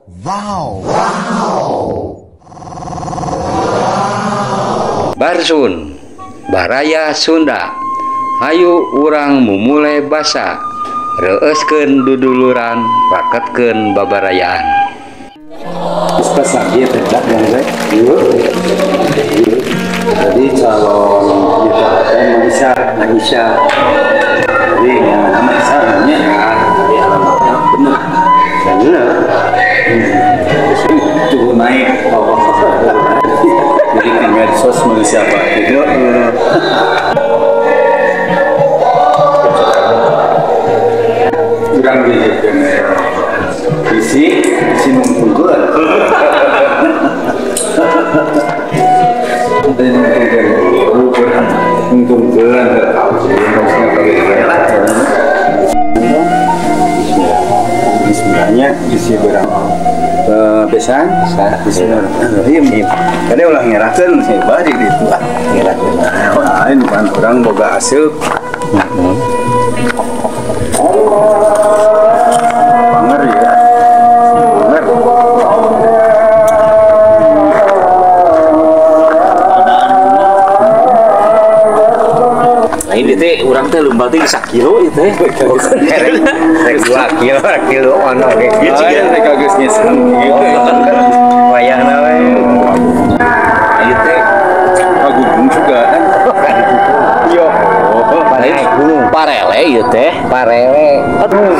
Wow. Wow. Barsun, Baraya Sunda. Hayu urang mumule basa, reueuskeun duduluran, raketkeun babarayaan. Jadi calon kita Maisha, jadi nama Maisha namanya, tapi alamatnya benar, benar. Tunggu naik, jadi di medsos Malaysia Pak itu. Kurang isi, isi nungguan. Bismillahnya isi berapa? Besan, bismillahirrahmanirrahim. Tadi ulah ngerakeun sih bari ditu ah. Ngerakeun. Lain kan urang boga aseup. Panger ya. Panger. Nah ini teh urang teh lomba teh sakilo ieu teh. Rek 2 kilo, kilo ono ge. Ieu ciga rek geus nyesel gitu. Wayahna we. Ieu teh kagunung juga kan. Yo. Naik gunung parele ieu teh. Parele. Aduh.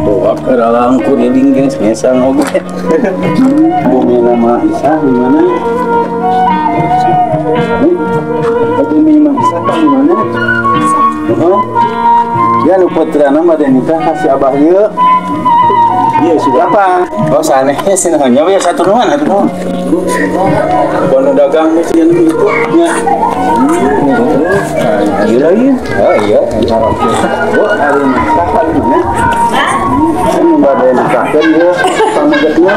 Bawa ke dalam kuriling guys, biasa ngobrol. Bumi nama Isa di mana? Bumi nama Isa di mana? Ya lupa putra nama dan nikah kasih abah yuk. Iya sudah apa? Oh sanehnya sih hanya ya satu nuan satu nuan. Bono dagang sih yang itu nya. Iya iya. Oh iya. Oh hari nikah kali mana? Ini badai nikahkan ya, pamegetnya.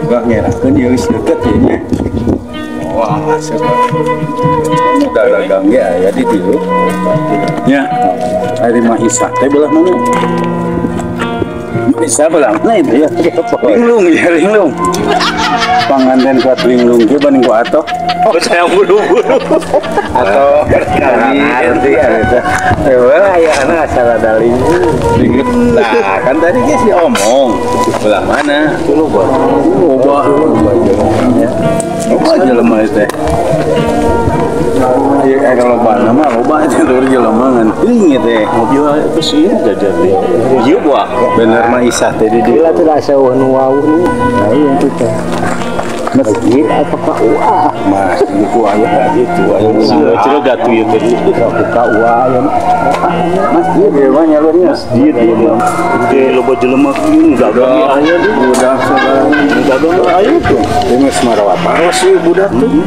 Gak ngerakeun ya wis deket ya nya. Wah, masuk. Udah dagang ya, ya di dieu. Nya. Ari mah Isa teh belah mana? Isa belah mana itu ya? Linglung ya, linglung. Panganten kuat linglung ge banding ku atoh. Oh, saya buru-buru. Atau ngerti eta. Heueuh aya asal ada linglung. Nah, kan tadi geus diomong. Belah mana? Loba. Loba. Loba jelema teh. Ya kalau loba nama loba teh tur jelema ngan teuing teh. Mobil itu sih jajan deh. Ieu buah. Bener mah Isa teh di dieu. Lah teh asa nu wau. Nah iya itu teh. Masjid apa KUA? Masjid ku aya gitu aya. Ciro gatu ieu teh. KUA aya. Masjid ieu mah nyalurnya. Masjid ieu mah. Ge loba jelema ieu dagang aya di budak sabarang. Dagang aya tuh. Ieu geus marawa paros ieu budak tuh.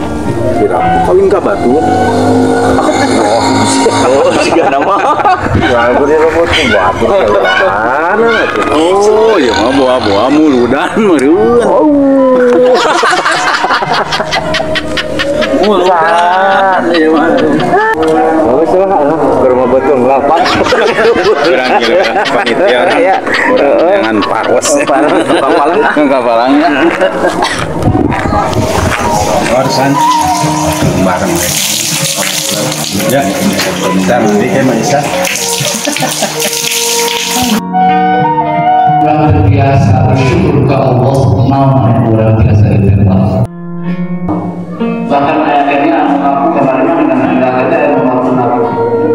Kira kawin ka batu. Oh, siga nama. Wah, gede robot batu. Mana tuh? Oh, ieu mah boa-boa muludan meureun. Oh. Muludan ieu mah. Bagus lah, ke rumah betul lapak. Kurang gila panitia ya. Jangan paros. Kapalang. Kapalangnya. Barusan bareng. Ya, bentar nanti kayak Maisa. Orang terbiasa bersyukur ke Allah, mau orang biasa itu. Bahkan ayatnya aku kemarin dengan ayatnya yang mengaku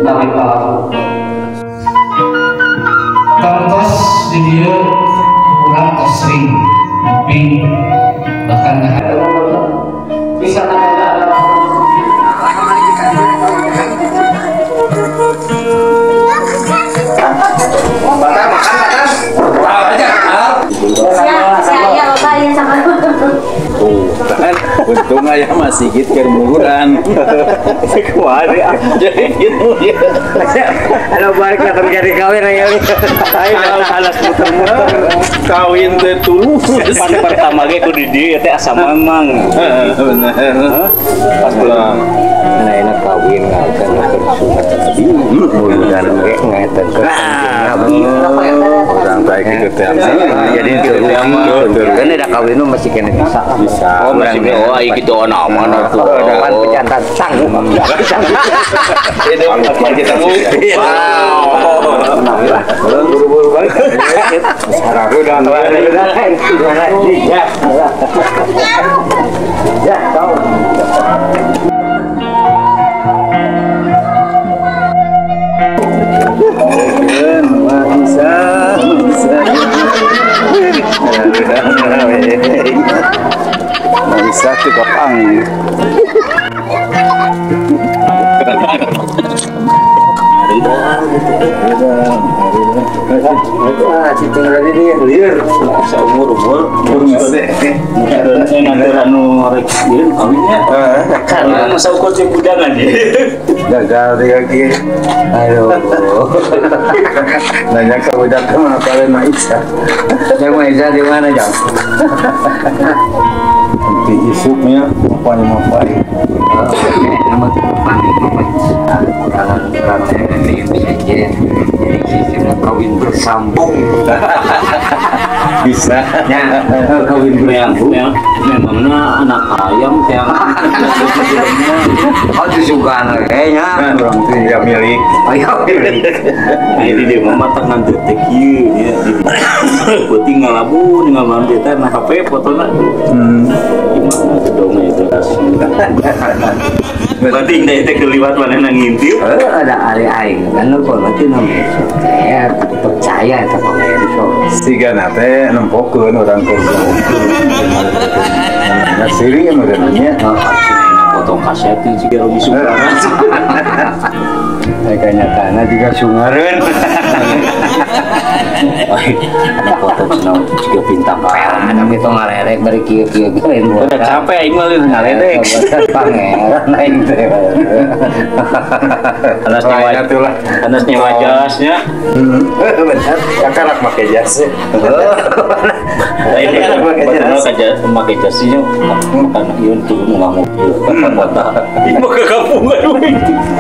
nabi palsu. Contoh di dia orang sering nguping bahkan bisa ada makan makan. Saya Untung aya masih git keur muhuran. Kumaha jadi gitu ya. Anu balik lah jadi kawin aya. Ayo alas muter-muter. Kawin teh tulus. Pan pertama ge ku di dieu teh asa mamang. Bener. Pas pulang. Nah, enak kawin ngakan keur sunat tadi. Muludan ge ngaetan ke Nabi. Urang teh kitu teh. Jadi kan ada kawin masih kena bisa. Bisa. Oh, masih oh gitu aman atuh. Kan pejantan sanggup. Wow. Buru-buru balik. Sekarang udah ya, tahu. Bisa. Bisa tukang. Seumur-umur anu rek ieu kawinnya. Karena masa ukur jeung budangan ya. Gagal di kaki. Aduh. Nanya ke budak mana kalian mah Isa. Yang mah Isa di mana, Jang? Di isuknya apa apa. Nama jadi sistemnya kawin bersambung. Bisa. Ya, kawin bersambung. Memangnya anak ayam yang oh disuka kayaknya. Orang tidak milik. Ayo milik. Jadi dia mah tangan detik ieu ya. Penting ngalabu ngalabun teh na HP fotona. Gimana gedongnya itu berarti indah itu keliwat mana ngintip? Ada ari aing kan lu berarti namanya saya percaya eta pangeran. Siga teh nempokeun urang keur. Nah siri meureunnya. Potong kaset juga lebih suka. Kenyataannya juga sungareun. Foto cenah juga bintang tapi tong ngalerek bari kieu-kieu ge. Udah capek aing mah ngalerek. Pangeran aing teh. Anas nyewa anas nyewa jasnya. Bener, kakarak make jas. Lain jas, make jasnya kan ieu turun ngomong mobil. Ieu ke kampungan we.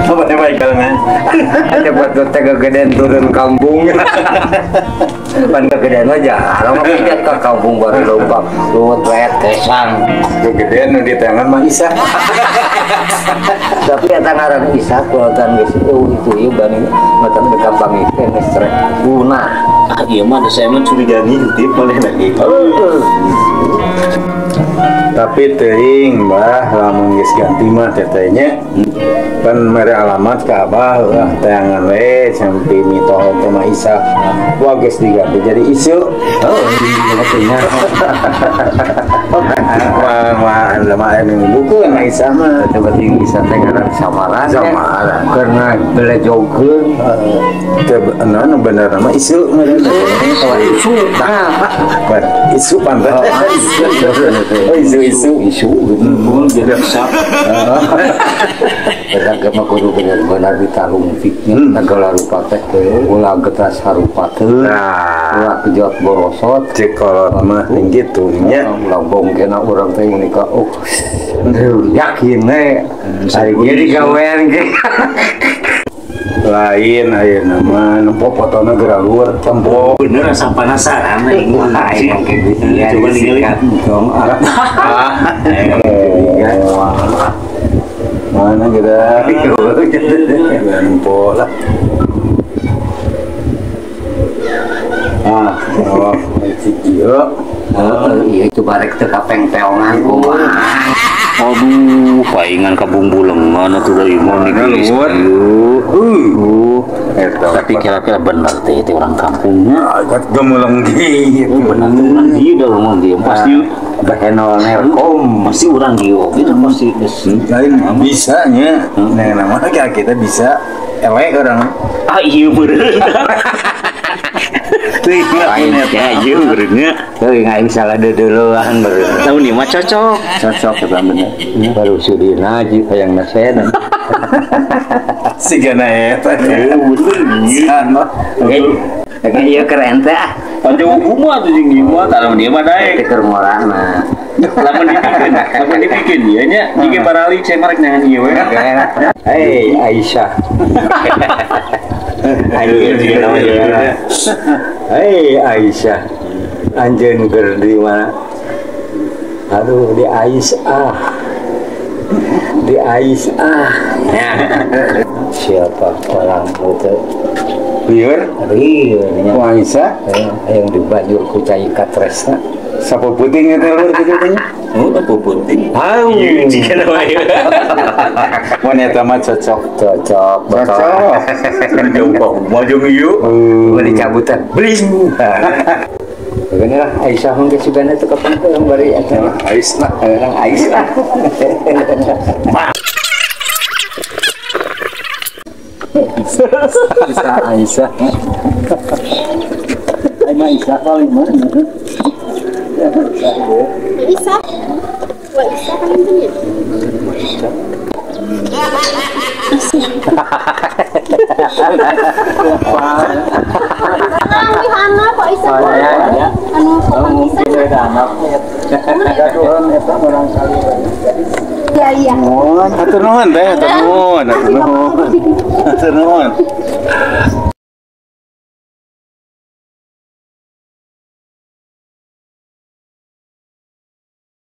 Apa teh baik kalangan. Cepat teh kegedean turun kampung. Pan kegedean aja, kalau mah ke kampung baru lompat, luwet wet kesang. Kegedean nu di tangan mah Isa. Tapi eta ngaran Isa kulotan geus itu ieu bani matan ke kampung itu geus rek punah. Ah ieu mah da saya mah curiga ngintip maneh lagi. Tapi teuing bah lamun geus ganti mah tetehnya pan mere alamat ka abah lah tayangan we sampai mitoho teh mah Isa. Wah geus diganti jadi Isu. Oh, artinya. Wah, lama ini buku mah Isa mah penting Isa teh ngaran samaran. Samaran. Karena belejogeun. Teu anu bener mah Isu. Isu. Nah, Isu pantas. Oh, isu isu isu gitu. Jadi bisa. Beragama kudu benar-benar ditalungtiknya segala rupa teh ulah getas harupa teh ulah kejot borosot cek kolot mah gitu nya ulah bongkena urang teh unika oh yakin we jadi gawean ge lain ayeuna mah nempo fotona geura luar tempo bener asa penasaran aing mah coba ningali dong ah mana kita nempo lah ah oh ieu iya itu barek teu kapengpeongan kumaha. Aduh, paingan ka bumbulengan atuh da ieu mah digelis kieu. Tapi kira-kira bener teh itu orang kampungnya. Gemuleng gitu. Bener orang dieu da ngomong dieu pasti bahenol nerkom pasti orang dieu oge pasti geus. Lain bisa nya. Nah, nama kita bisa elek orang. Ah iya bener. Teuing eta ieu beureunya. Teuing aing salah deudeulean beureuh. Tahun ieu mah cocok. Cocok eta bener. Baru sudina aja hayang nasena. Sigana eta. Bener. Oke, ieu keren teh ah. Panjang kumaha tuh jeung ieu mah tah lamun ieu mah daek. Keur morana. Lamun dibikin ieu nya jige paralik saya marek nyangan ieu we. Hei Aisyah. Hei Aisyah. Anjeun keur di mana? Aduh di Aisyah. Di Aisyah. Siapa orang itu? Lieur? Lieur nya. Ku Aisyah? Yang dibajur ku cai katresna. Sapu puting eta lur kitu teh nya. Oh, sapu puting. Hau. Jika nama ieu. Mun eta mah cocok. Cocok. Cocok. Jauh kok mah jeung ieu. Beli cabutan. Bling. Begini lah Aisyah mungkin sudah itu kapan tuh yang bari eta. Aisyah. Orang Aisyah. Aisyah Aisyah. Ai Aisyah kali mana? Isa, wah Isa kan ini. Anu kok Isa? Anu kok Isa? Iya iya. Atur nuhun teh, atur nuhun, atur nuhun, atur nuhun.